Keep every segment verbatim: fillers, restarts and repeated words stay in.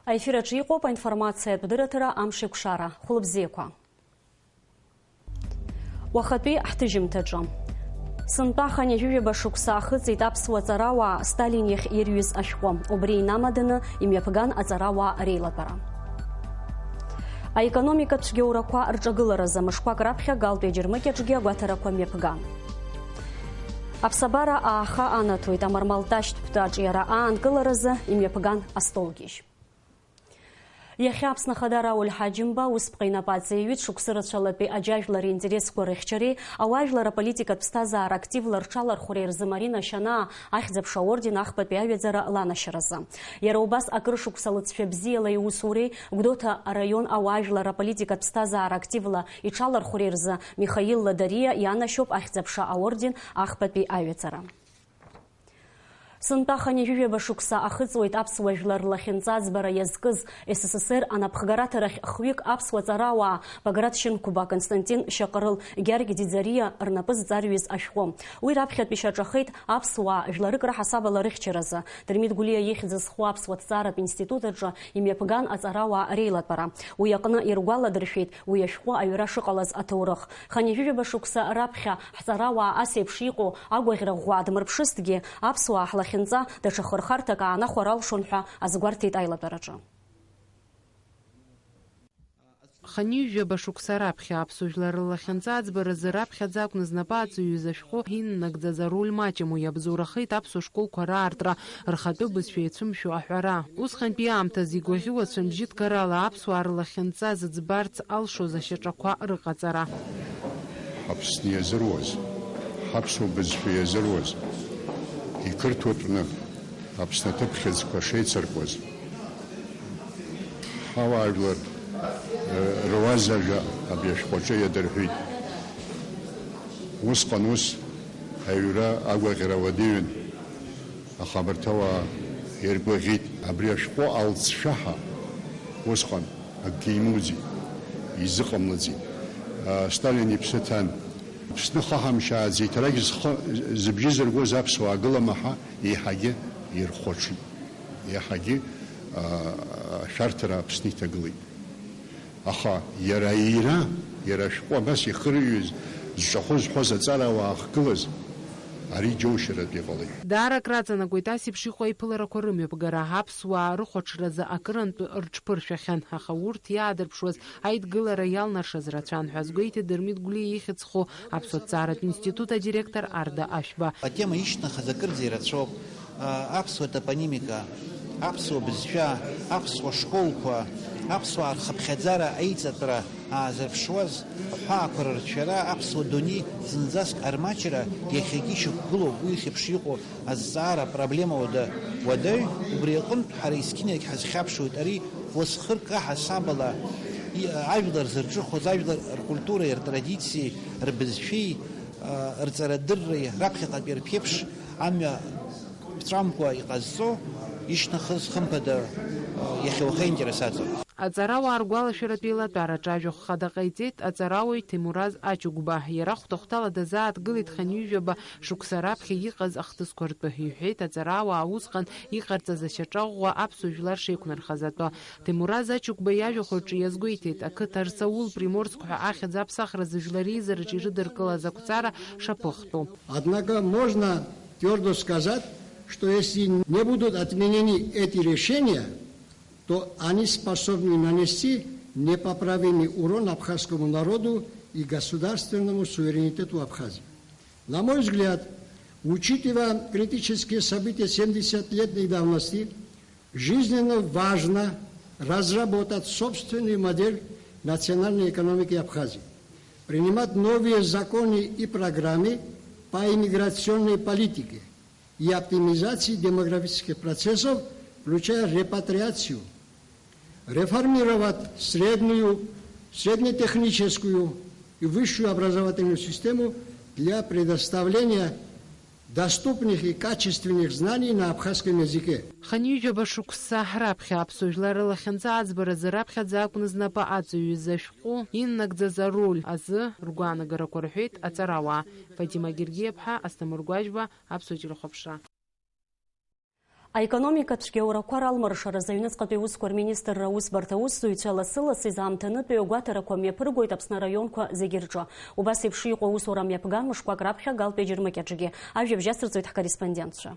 Аефир аҿы иҟоуп аинформациатә дырраҭара Амшеикәшара. Хәылбзиақәа. Уахатәи ҳҭыжьымҭаҿы. Сынтәа хынҩажәижәаба шықәса ахыҵит аԥсуа ҵарауаа Сталин иахь ирҩыз ашәҟәы. Убри инамаданы имҩаԥган аҵарауаа реилатәара. Аекономикатә цәгьоурақәа рҿагыларазы мышқәак раԥхьа Галтәи аџьармыкьаҿгьы агәаҭарақәа мҩаԥган. Аԥсабара ааха анаҭоит, амармалташьтә аҿиара аанкыларазы имҩаԥган астолгьежь. Иахьа Аԥсны Ахада Рауль Ҳаџьымба усԥҟа инапы аҵеиҩит шықәсы рацәалатәи аџьажәлари интересқәа рыхьчареи, ауаажәлар аполитикатә ԥсҭазаара активла рҽалархәреи рзы Марина Шьанаа ахьӡ-аԥша аорден ахԥатәи аҩаӡара ланашьаразы. Иара убас акыр шықәса лыҵшәа бзиала иусуреи, Гәдоуҭа араион ауаажәлар аполитикатә ԥсҭазаара активла иҽалархәреи рзы Михаил Ладариа ианашьоуп ахьӡ-аԥша аорден ахԥатәи аҩаӡара. Сынтәа хынҩажәижәаба шықәса ахыҵуеит аԥсуа жәлар рлахьынҵа аӡбара иазкыз С С С Р анапхгараҭарахь хҩык аԥсуа ҵарауаа Баграт Шьынқәба, Константин Шьаҟрыл, Гьаргь Ӡиӡариа рнапы зҵарҩыз ашәҟәы. Уи раԥхьатәи шьаҿахеит аԥсуаа жәларык раҳасабала рыхьчаразы. Дырмит Гәлиа ихьӡ зху аԥсуа ҭҵааратә институт аҿы имҩаԥган аҵарауаа реилатәара. Уи аҟны иргәаладыршәеит уи ашәҟәы аҩра шыҟалаз аҭоурых. Хынҩажәижәаба шықәса раԥхьа ҳҵарауаа ас еиԥш иҟоу агәаӷьра ӷәӷәа дмырԥшызҭгьы, аԥсуаа ҳлахьынҵа даҽа хырхарҭак аанахәар алшон ҳәа азгәарҭеит аилатәараҿы. Хынҩажәижәаба шықәса раԥхьа аԥсуа жәлар рлахьынҵа аӡбаразы раԥхьаӡа акәны знапы аҵаҩыз ашәҟәы иннагӡаз ароль маҷым уи иабзоурахеит аԥсуа школқәа раартра, рхатәы бызшәа иацәымшәо аҳәара. Усҟантәи аамҭазы игәаӷьуа цәа-мжьы ҭгарала аԥсуаа рлахьынҵа зыӡбарц алшоз ашьаҿақәа рыҟаҵара. Ҳаԥсны иазыруаз, ҳаԥсуа бызшәа иазыруаз, иқырҭуатәны Аԥсны аҭыԥ хьыӡқәа шеицыркуаз, ҳауаажәлар, э, руаӡәажәа абри ашәҟәаҿы иадырҳәит. Усҟан ус аҩра агәаӷьра уадаҩын. Аха абарҭ ауаа иргәаӷьит. Абри ашәҟәы алҵшәа ҳәа усҟан акгьы имоуӡеит, изыҟамлаӡеит. А, Сталин иԥсы ҭан. Аԥсны хаҳамшьааӡеит, арагь зхы, зыбжьы зыргоз аԥсуаа гылама ҳәа еиҳагьы ирхәаҽит. Еиҳагьы, а, ашәарҭара Аԥсны иҭагылеит. Аха иара иира, иара ашәҟәы абас ихырҩоз, зҿахәы зҳәоз аҵарауаа ахгылаз, ари џьоушьаратәы иҟалеит. Даара акраҵанакуеит ас еиԥш иҟоу аиԥыларақәа рымҩаԥгара, аԥсуаа рыхәаҽразы акырынтә рыҽԥыршәахьан, аха урҭ иаадырԥшуаз аидгылара иалнаршаз рацәан ҳәа азгәеиҭеит Дырмит Гәлиа ихьӡ зху аԥсуа ҭҵааратә институт адиректор Арда Ашәба. Атема ишьҭнахыз акырӡа ирацәоуп. Аԥсуа топонимика, аԥсуа бызшәа, аԥсуа школқәа, аԥсуаа рхыԥхьаӡара аиҵатәра аазырԥшуаз, аҳәаақәа рырцәара, аԥсуа дунеи зынӡаск армаҷра иахьагьы ишьақәгылоуп уи еиԥш иҟоу азҵаара апроблема уада-, уадаҩ, убри аҟынтә ҳара есқьынагь ҳазхьаԥшуеит ари уасхырк аҳасабала и-, ажәлар зырҿыхоз, ажәлар ркультуреи ртрадициеи рбызшәеи, а, рҵарадырреи раԥхьаҟатәи рԥеиԥш амҩа ԥҵәамкәа иҟазҵо ишьҭнахыз, хымԥада, иахьа уахеинтересаӡам. Аҵарауаа ргәалашәаратә еилатәараҿы ажәахә хада ҟаиҵеит аҵарауаҩ Ҭемураз Ачугба. Иара хәҭа-хәҭала дазааҭгылеит хынҩажәаба шықәса раԥхьа иҟаз ахҭысқәа ртәы, иҳәеит аҵарауаа усҟан иҟарҵаз ашьаҿа ӷәӷәа аԥсуа жәлар шеиқәнархаз атәы. Ҭемураз Ачугба иажәахә рҿы иазгәеиҭеит, ақыҭа Рсаул Приморск ҳәа ахьӡ аԥсахразы жәлар реизараҿы ирыдыркылаз ақәҵара шаԥыхтәу. Однако можно твердо сказать, что если не будут отменены эти решения, то они способны нанести непоправимый урон абхазскому народу и государственному суверенитету Абхазии. На мой взгляд, учитывая критические события семидесятилетней давности, жизненно важно разработать собственную модель национальной экономики Абхазии, принимать новые законы и программы по иммиграционной политике и оптимизации демографических процессов, включая репатриацию, реформировать среднюю, среднетехническую и высшую образовательную систему для предоставления доступных и качественных знаний на абхазском языке. Хынҩажәаба шықәса раԥхьа аԥсуа жәлар рылахьынҵа аӡбаразы раԥхьаӡа акәны знапы аҵаҩыз ашәҟәы иннагӡаз ароль азы ргәаанагарақәа рҳәеит аҵарауаа. Фатима Гергиаԥҳа, Асҭамыр Гәажәба, Аԥсуа телехәаԥшра. Аекономикатә цәгьаурақәа ралмыршаразы аҩныҵҟатәи аусқәа рминистрра аусбарҭа аусзуҩцәа лассы-ласс изаамҭанытәиу агәаҭарақәа мҩаԥыргоит Аԥсны араионқәа зегьы рҿы. Убас еиԥш иҟоу аусура мҩаԥган мышқәак раԥхьа Галтәи аџьармыкьаҿгьы. Ажәабжь ацырҵоит ҳкорреспондентцәа.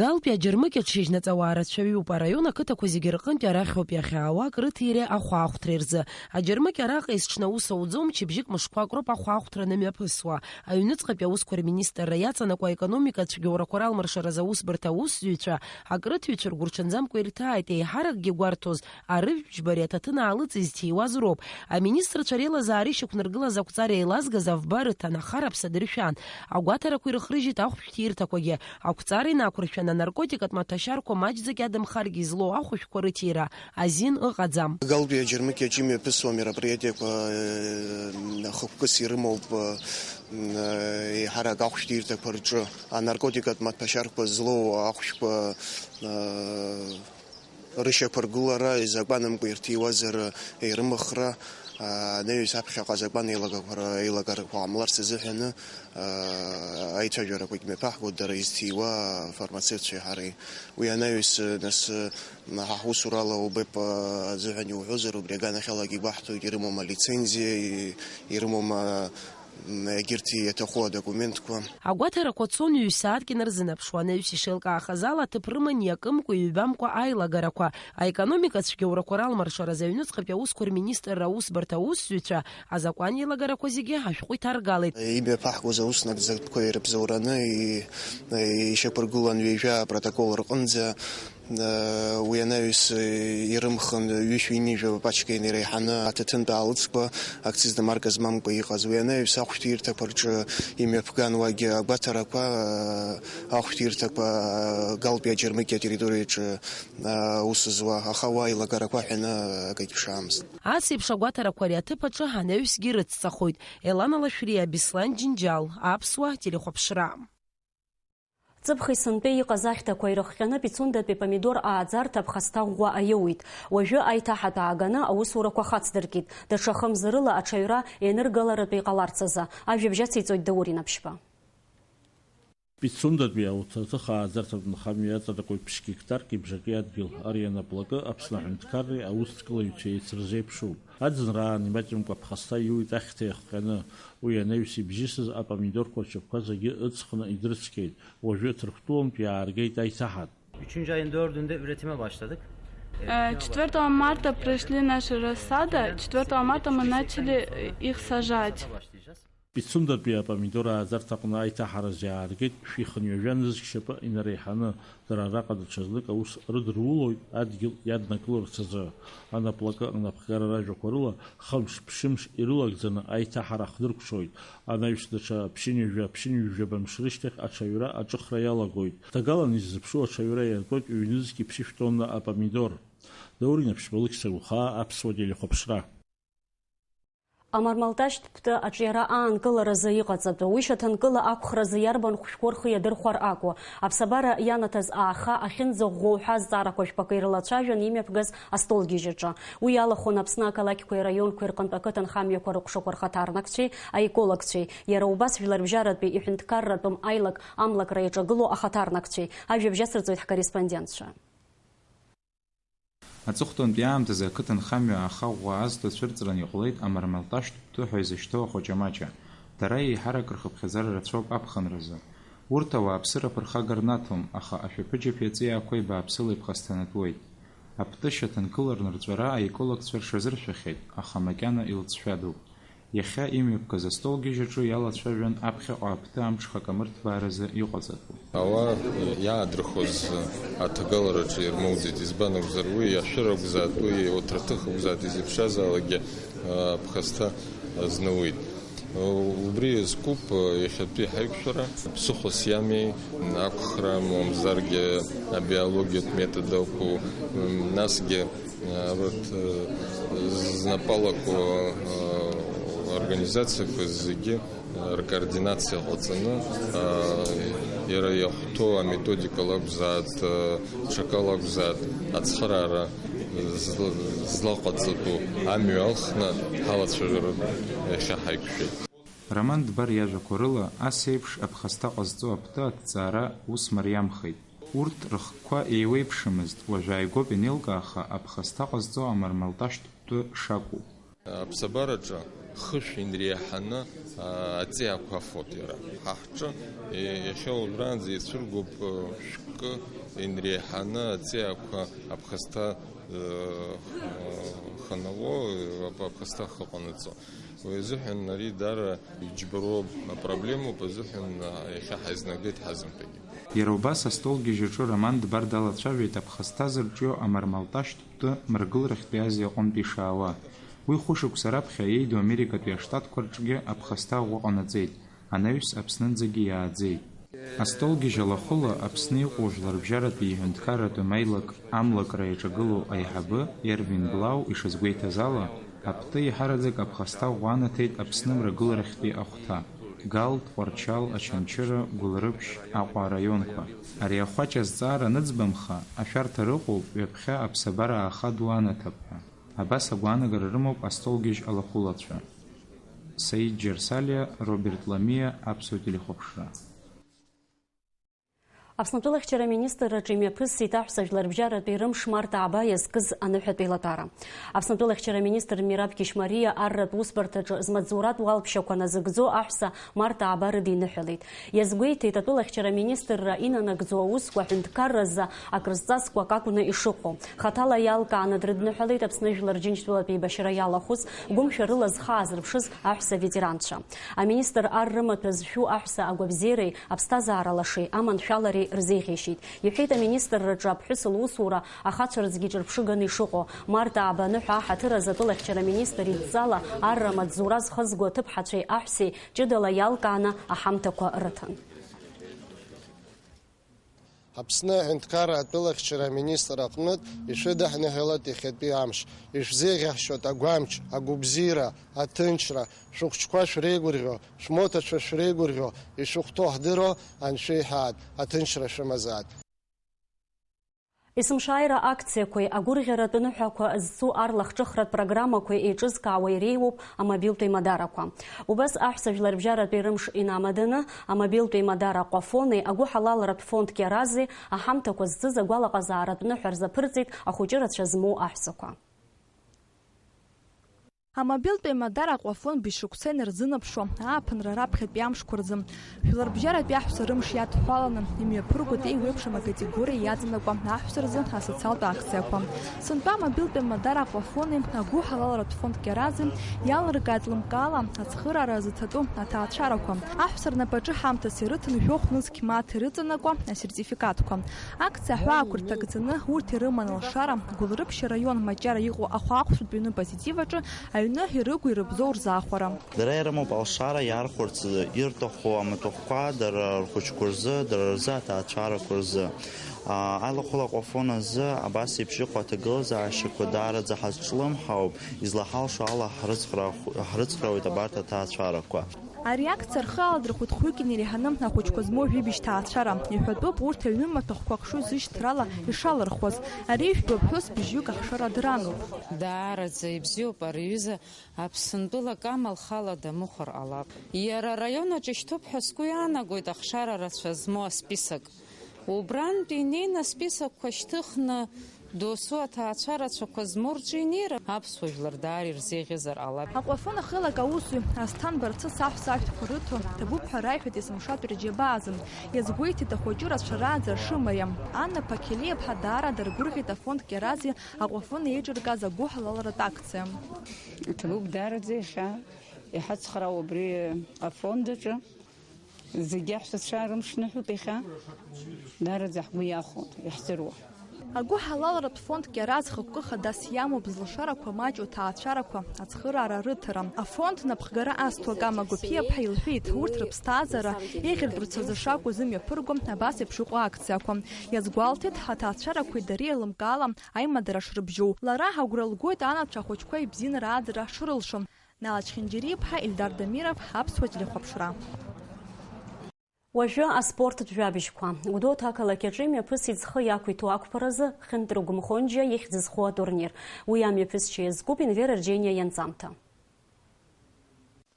Галтәи аџьармыкьаҿ шьыжьнаҵ ауаа рацәаҩуп, араион ақыҭақәа зегьы рҟынтә арахьоуп иахьаауа акрыҭиреи ахәаахәҭреи рзы. Аџьармыкьа араҟа есҽны аус ауӡом, мчыбжьык мышқәак роуп ахәаахәҭра анымҩаԥысуа. Аҩныҵҟатәи аусқәа рминистрра иаҵанакуа аекономикатә цәгьаурақәа ралмыршаразы аусбарҭа аусзуҩцәа акрыҭҩцәа ргәырҽанӡамкәа ирҭааит, еиҳаракгьы гәарҭоз арыжәтә џьбареи аҭаҭын аалыҵ изҭиуаз роуп. Аминистрцәа реилазаара ишьақәнаргылаз ақәҵара еилазгаз авба рыҭан, ахара аԥса дыршәан. Агәаҭарақәа ирыхрыжьит ахәшә ҭирҭақәагьы. Ақәҵара инақәыршәан, анаркотикатә маҭәашьарқәа маҷӡак иадамхаргьы излоу ахәышәқәа рыҭира азин ыҟаӡам. Галтәи аџьармыкьаҿ имҩаԥысуа мероприатиақәа, э, хықәкыс ирымоуп, э, еиҳарак ахәшә ҭирҭақәа рҿы. Анаркотикатә маҭәашьарқәа злоу ахәшәқәа, э, рышьақәыргылара, изакәанымкәа ирҭиуазар, ирымыхра, анаҩс аԥхьаҟа азакәан еилагақәа ра-, еилагарақәа ҟамларц азыҳәаны, а, аицәажәарақәагь мҩаԥаҳгоит дара изҭиуа афармацевтцәеи ҳареи. Уи анаҩс, нас, ҳа ҳусурала ОБЭП азыҳәан иуҳәозар, убри аганахьалагьы игәаҳҭоит, ирымоума лицензиа, и-, ирымоума егьырҭ иаҭаху адокументқәа. Агәаҭарақәа цон ҩ-сааҭк инарзынаԥшуа, анаҩс ишеилкаахаз ала, аҭыԥ рыман иакымкәа, иҩбамкәа аилагарақәа. Аекономикатә цәгьаурақәа ралмыршаразы аҩныҵҟатәи аусқәа рминистрра аусбарҭа аусзуҩцәа азакәан еилагарақәа зегьы ашәҟәы иҭаргалеит. Имҩаԥаҳгоз аус нагӡатәқәа ирыбзоураны и-, ишьақәыргылан ҩажәа апротокол рҟынӡа. Уи анаҩс ирымхын ҩышәи ҩынҩажәи пачка инареиҳаны аҭаҭынтә аалыҵқәа, акциз марка змамкәа иҟаз. Уи анаҩс ахәшәҭирҭақәа рҿы имҩаԥган уагь агәаҭарақәа, ахәшәҭирҭақәа Галтәи аџьармыкьа атерриториаҿы аус зуа, аха уа аилагарақәа ҳәаны акагь ԥшаамызт. Ас еиԥш агәаҭарақәа ари аҭыԥ аҿы анаҩсгьы ирыцҵахоит. Елана Лашәриа, Беслан Џьынџьал, Аԥсуа телехәаԥшра. Ҵыԥхи сынтәеи иҟаз ахьҭақәа ирыхҟьаны Пицундатәи апомидор ааӡарҭа аԥхасҭа ӷәӷәа аиуит. Уажәы аиҭаҳатә ааганы аусурақәа хацдыркит, даҽа хымзарыла аҽаҩра ианыргаларатәы иҟаларц азы. Ажәабжь ациҵоит Даур Инаԥшьба. Пицундатәи ауҭраҭых ааӡарҭа нхамҩа иаҵанакуеит ԥшь гектарки бжаки адгьыл. Ари анаплакы Аԥсны аҳәынҭқарреи аусҭкылаҩцәеи еицырзеиԥшуп. Аӡынра аан имаҷымкәа аԥхасҭа иуит ахьҭа иахҟьаны. Уи анаҩс ибжьысыз апомидорқәа ршьапқәа зегьы ыҵхны идрыцқьеит. Уажәы Ҭырқәтәылантә иааргеит аиҭаҳатә. Üçüncü ayın dördünde üretime başladık. Э, четвёртого марта прошли наши рассады, четвёртого марта мы начали, э, их сажать. Пицундатәи апомидор ааӡарҭаҟны аиҭаҳараз иааргеит шәи хынҩажәа нызқь шьапы инареиҳаны. Дара араҟа даҽазнык аус рыдырулоит адгьыл иаднакыларц азы. Анаплакы анапхгара ражәақәа рыла, хымш-ԥшьымш ирылагӡаны аиҭаҳара ахдыркәшоит. Анаҩс даҽа ԥшьынҩажәа, ԥшьынҩажәаба мш рышьҭахь аҽаҩра аҿыхра иалагоит. Ҭагалан иззыԥшу аҽаҩра иартәоит ҩ-нызқьи ԥшьышә тонна апомидор. Даур Инаԥшьба, Алықьса Гәхаа, Аԥсуа телехәаԥшра. Амармалташьтә птәы аҿиара аанкыларазы иҟаҵатәу, уи шьаҭанкыла ақәхразы иарбан хәшәқәоу рхы иадырхәар акәу? Аԥсабара ианаҭаз ааха ахьынӡаӷәӷәоу ҳәа азҵаарақәа жәпакы ирылацәажәан имҩаԥгаз астолгьежь аҿы. Уи иалахәын Аԥсны ақалақьқәеи араионқәеи рҟынтә ақыҭанхамҩақәа рықәшақәа рхаҭарнакцәеи аекологцәеи, иара убас жәларбжьаратәи иҳәынҭқарратәым аилак-амлакра иаҿагылоу ахаҭарнакцәеи. Ажәабжь ацырҵоит ҳкорреспондентцәа. Аҵыхәтәантәи аамҭазы ақыҭанхамҩа ааха ӷәӷәа азҭо цәырҵран иҟалеит амармалташьтә птәы ҳәа изышьҭоу ахәаҷамаҷа. Дара еиҳарак рхыԥхьаӡара рацәоуп аԥхынразы. Урҭ ауааԥсыра аԥырхага рнаҭом, аха ашәаԥыџьаԥ иаҵиаақәа бааԥсыла иԥхасҭанатәуеит. Аптәы шьаҭанкыларнырҵәара аекологцәа рҽазыршәахьеит, аха макьана илҵшәадоуп. Иахьа имҩаԥгаз астолгьежь аҿы иалацәажәан аԥхьаҟа аптәы амҽхак амырҭбааразы иҟаҵатәу. Ауаа иаадырхәоз аҭагалараҿы ирмоуӡеит, избан акәзар, уи ашәыр акәзаат, уи ауҭраҭых акәзаат, изеиԥшразаалакгьы аԥхасҭа азнауеит. Убри иазкуп иахьатәи ҳаиқәшәара, ԥсыхәас иамеи, ақәхра, мамзаргьы абиологиатә метод ақәу, насгьы Урҭ, э, знапы алаку, э, организациақәа зегьы, э, ркоординациа ҟаҵаны, э, иара иахәҭоу аметодикала акәзааит, э, ҽакала акәзааит, ацхыраара зла-, злаҟаҵатәу амҩа алхны ҳалацәажәаратә иахьа ҳаиқәшәеит. Роман Дбар иажәақәа рыла, ас еиԥш аԥхасҭа ҟазҵо аптәы аҭҵаара ус мариамхеит. Урҭ рыхкқәа еиуеиԥшымызт, уажә ааигәоуп ианеилкааха аԥхасҭа ҟазҵо амармалташьтә тәы шакәу. Аԥсабараҿы хышә инреиҳаны, а, аҵиаақәа афоит иара. Ҳа ҳҿы, е, иахьа уажәраанӡа ицәыргоуп, э, шәкы инреиҳаны аҵиаақәа аԥхасҭа, э, ханало, э, ап-, аԥхасҭа хыҟанаҵо. Уи азыҳәан ари даара иџьбароуп, апроблемоуп азыҳәан, а, иахьа ҳаизнагеит ҳазынтәагьы. Иара убас астолгьежь аҿы Роман Дбар далацәажәеит аԥхасҭа зырҿио амармалташьтә тәы мрагыларахьтәи Азиа аҟынтә ишаауа. Уи хәышықәса раԥхьа иеиду Америкатәи аштатқәа рҿгьы аԥхасҭа ӷәӷәа ҟанаҵеит, анаҩс Аԥснынӡагьы иааӡеит. Астолгьежь алахәыла Аԥсны иҟоу жәларбжьаратәи иҳәынҭқарратәым аилак амлакра иаҿагылоу аиҳабы Ервин Блау ишазгәеиҭаз ала, аптәы еиҳараӡак аԥхасҭа ӷәӷәа анаҭеит Аԥсны мрагыларахьтәи ахәҭа, Гал, Тҟәарчал, Очамчыра, Гәылрыԥшь, Аҟәа араионқәа. Ари ахәаҷ азҵаара аныӡбамха, ашәарҭа рыҟоуп, ҩаԥхьа аԥсабара ааха ду анаҭап ҳәа. Абас агәаанагара рымоуп астолгьежь алахәылацәа. Саид Џьарсалиа, Роберт Ламиа, Аԥсуа телехәаԥшра. Аԥснытәыла ахьчара аминистрраҿы имҩаԥысит аҳәса жәларбжьаратәи рымш март ааба иазкыз аныҳәатә еилатәара. Аԥснытәыла ахьчара аминистр Мираб Кьышьмариа арратә усбарҭаҿы змаҵзуратә уалԥшьақәа назыгӡо аҳәса март ааба рыдиныҳәалеит. Иазгәеиҭеит атәылахьчара аминистрра инанагӡо аусқәа аҳәынҭқарразы акрызҵазкуа акакәны ишыҟоу. Хаҭала иалкааны дрыдныҳәалеит Аԥсны Жәлар Џьынџьтәылатә еибашьра иалахәыз, гәымшәарыла зхы аазырԥшыз аҳәса ветеранцәа. Аминистр ар рымаҭәа зшәу аҳәса агәабзиареи аԥсҭазаара лашеи аманшәалареи рзеиӷьеишьеит, иҳәеит аминистрраҿы аԥҳәыс лусура ахацәа рзгьы ҿырԥшыганы ишыҟоу. Март ааба аныҳәа аҳаҭыр азы атәылахьчара аминистр идҵала арра амаҵзура зхызго аҭыԥҳацәеи аҳәсеи ҷыдала иалкааны аҳамҭақәа рыҭан. Аԥсны аҳәынҭқарра атәылахьчара аминистр аҟнытә ишәыдаҳныҳәалоит иахьатәи амш, ишәзеиӷьаҳшьоит агәамч, агәыбзиара, аҭынчра, шәыхәыҷқәа шәреигәырӷьо, шәмоҭацәа шәреигәырӷьо, ишәыхәҭоу ҳдыруа, Анцәа иҳәаат, аҭынчра шәымазаат. Есымшааира акциақәеи агәырӷьаратә ныҳәақәа зцу арлахҿыхратә программақәеи еиҿызкаауа иреиуоуп амобилтә еимадарақәа. Убас аҳәса жәларбжьаратәи рымш инамаданы, амобилтә еимадара Аҟәафони агәыҳалалратә фонд Кьарази аҳамҭақәа зцыз агәалаҟазааратә ныҳәа рзаԥырҵеит ахәыҷы рацәа змоу аҳәсақәа. Амобилтә еимадара Аҟәафон быжьшықәса инарзынаԥшуа, ааԥынра раԥхьатәи амшқәа рзы, жәларбжьаратәи аҳәса рымш иадҳәаланы, имҩаԥыргоит еиуеиԥшым акатегориа иаҵанакуа аҳәса рзы асоциалтә акциақәа. Сынтәа амобилтә еимадара Аҟәафони агәыҳалалратә фонд Кьарази иалыркааит лымкаала ацхыраара зыҭатәу аҭаацәарақәа. Аҳәса рнапаҿы ҳамҭас ирыҭан жәохә нызқь мааҭ ирыҵанакуа асертификатқәа. Акциа аҳәаақәа рҭагӡаны урҭ ирыман алшара, Гәылрыԥшь араион Маҷара иҟоу ахәаахәҭтә ҩны Позитив аҿы аҩны ирыгу ирыбзоу рзаахәара. Дара ирымоуп алшара иаархәарц ирҭаху амаҭәахәқәа дара рхәыҷқәа рзы, дара рзы аҭаацәарақәа рзы. Аа, алахәыла Аҟәафон азы абас еиԥш иҟоу аҭагылазаашьақәа даараӡа ҳазҿлымҳауп, излаҳалшо ала ҳрыцхраа-, ҳрыцхраауеит абарҭ аҭаацәарақәа. Ари акциа рхы аладырхәит хәҩык инареиҳаны ахәыҷқәа змоу жәибжь ҭаацәара. Иҳәатәуп, урҭ аҩны маҭәахәқәа ахшыҩ зышьҭрала ишалырхуаз. Ари ижәтәу аԥҳәыс бжьҩык ахшара дрануп. Даараӡа ибзиоуп ари аҩыза, Аԥсынтәыла Кама лхала дамыхәар ҟалап. Иара араион аҿы ишьҭоуп ҳәа сгәы иаанагоит ахшара рацәа змоу асписок. Убрантәи инеины асписокқәа шьҭыхны, досу аҭаацәа рацәақәа змоу рҿы инеира аԥсуа жәлар даара ирзеиӷьызар ҟалап. Аҟәафон ахылак аусзуҩ Асҭан Барцыц аҳәса ашәҭқәа рыҭо, ҭабуп ҳәа раиҳәеит есымшатәи рџьабаазы. Иазгәеиҭеит ахәыҷы рацәа рааӡара шымариам. Анна Ԥақьелиаԥҳа даара даргәырӷьеит афонд Кьарази Аҟәафон еиҿыркааз агәыҳалалратә акциа. Ҭабуп даараӡа иахьа иҳацхраау абри афонд аҿы. Зегьы аҳәсацәа рымш ныҳәоуп иахьа. Даараӡа ҳгәы иахәоит, иаҳзыруа. Агәыҳалалратә фонд Кьараз хықәкы хадас иамоуп зылшарақәа маҷу аҭаацәарақәа ацхыраара рыҭара. Афонд напхгара азҭо Кама Гәыԥиаԥҳа илҳәеит, урҭ рыԥсҭазаара еиӷьыртәрц азы шакәу зымҩаԥырго абас еиԥш иҟоу акциақәа. Иазгәалҭеит, аҭаацәарақәеи дареи еилымкаала аимадара шрыбжьоу. Лара агәра лгоит анацәа ахәыҷқәа ибзианы рааӡара шрылшо. Нала Чхинџьариа-иԥҳа, Ильдар Дамиров, Аԥсуа телехәаԥшра. Уажәы аспорттә жәабжьқәа. Гәдоуҭа ақалақь аҿы имҩаԥысит зхы иақәиҭу ақәԥаразы Хьынтыр Гәымхонџьиа ихьӡ зху атурнир. Уи амҩаԥысшьа иазкуп Инвер Арџьениа ианҵамҭа.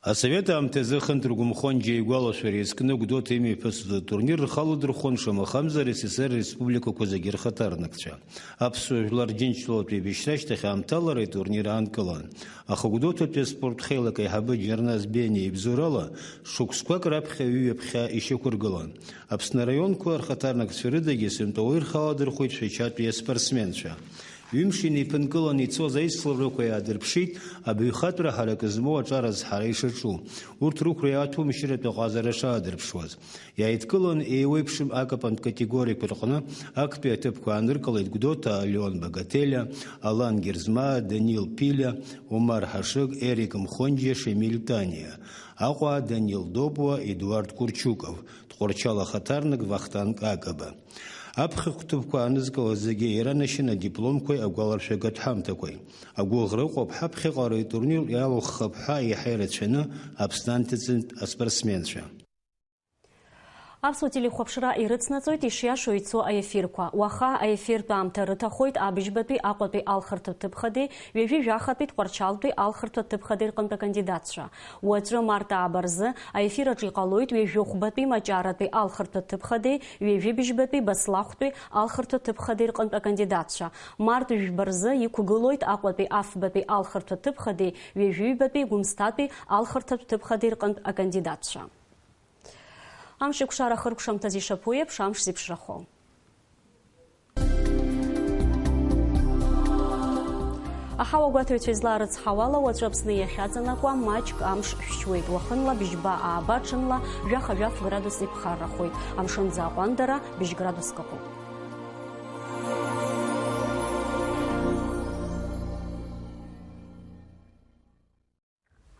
Асовет аамҭазы Хынтә Ргәымхонџьиа игәалашәара иазкны Гәдоуҭа имҩаԥысыз атурнир рхы аладырхәон, шамахамзар, С С С Р республикақәа зегьы рхаҭарнакцәа. Аԥсуа жәлар Џьынџьтәылатә еибашьра ашьҭахь аамҭалара атурнир аанкылан. Аха Гәдоуҭатәи аспорт хеилак аиҳабы Џьарназ Бениа ибзоурала, шықәсқәак раԥхьа ҩ-ҩаԥхьа ишьақәыргылан. Аԥсны араионқәа рхаҭарнакцәа рыдагьы сынтәа уаҩы рхы аладырхәеит Шәачатәи аспортсменцәа. Ҩымш инеиԥынкыланы ицоз аицлабрақәа иаадырԥшит абаҩхатәра ҳаракы змоу аҿар азҳара ишаҿу, урҭ рықәра иаҭәоу мчыратәи аҟазара шаадырԥшуаз. Иааидкылан еиуеиԥшым акапантә категориақәа рҟны актәи аҭыԥқәа ааныркылеит Гәдоуҭа Леон Багателиа, Алан Герзмаа, Данил Пилиа, Омар Ҳашыг, Ерик Мхонџьиа, Шемиль Таниа, Аҟәа Данил Добуа, Едуард Курчуков, Тҟәарчал ахаҭарнак Вахтанг Акаба. Аԥхьахә ҭыԥқәа аанызкылаз зегьы иранашьан адипломқәеи агәаларшәага ҭҳамҭақәеи. Агәыӷра ыҟоуп, ҳаԥхьаҟара атурнир иалахәхап ҳәа еиҳа ирацәаны Аԥсны анҭыҵынтә аспортсменцәа. Аԥсуа телехәаԥшра ирыцнаҵоит ишиашоу ицо аефирқәа. Уаха аефиртә аамҭа рыҭахоит абыжьбатәи Аҟәатәи алхырҭатә ҭыԥхадеи, ҩажәи жәахатәи Тҟәарчалтәи алхырҭатә ҭыԥхадеи рҟынтә акандидатцәа. Уаҵәы, март ааба рзы, аефир аҿы иҟалоит ҩажәи хәбатәи Маҷаратәи алхырҭатә ҭыԥхадеи, ҩажәи быжьбатәи Баслахәтәи алхырҭатә ҭыԥхадеи рҟынтә акандидатцәа. Март жәба рзы иқәгылоит Аҟәатәи афбатәи алхырҭатә ҭыԥхадеи, ҩажәи ҩбатәи Гәымсҭатәи алхырҭатә ҭыԥхадеи рҟынтә акандидатцәа. Амш еиқәшара ахыркәшамҭаз ишаԥу еиԥш, амш зеиԥшрахо. Аҳауа гәаҭаҩцәа излаарыцҳауала, уаҵәы Аԥсны иахьаҵанакуа маҷк амш шәшьуеит. Уахынла бжьба ааба, ҽынла жәаха-жәаф градус иԥхаррахоит. Амшын ӡы аҟәандара бжь градуск ыҟоуп.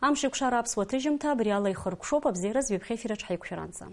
Амш еиқәшара аԥсуа ҭыжьымҭа абри ала ихыркәшоуп, абзиараз ҩаԥхьа ефираҿ ҳаиқәшәаранӡа.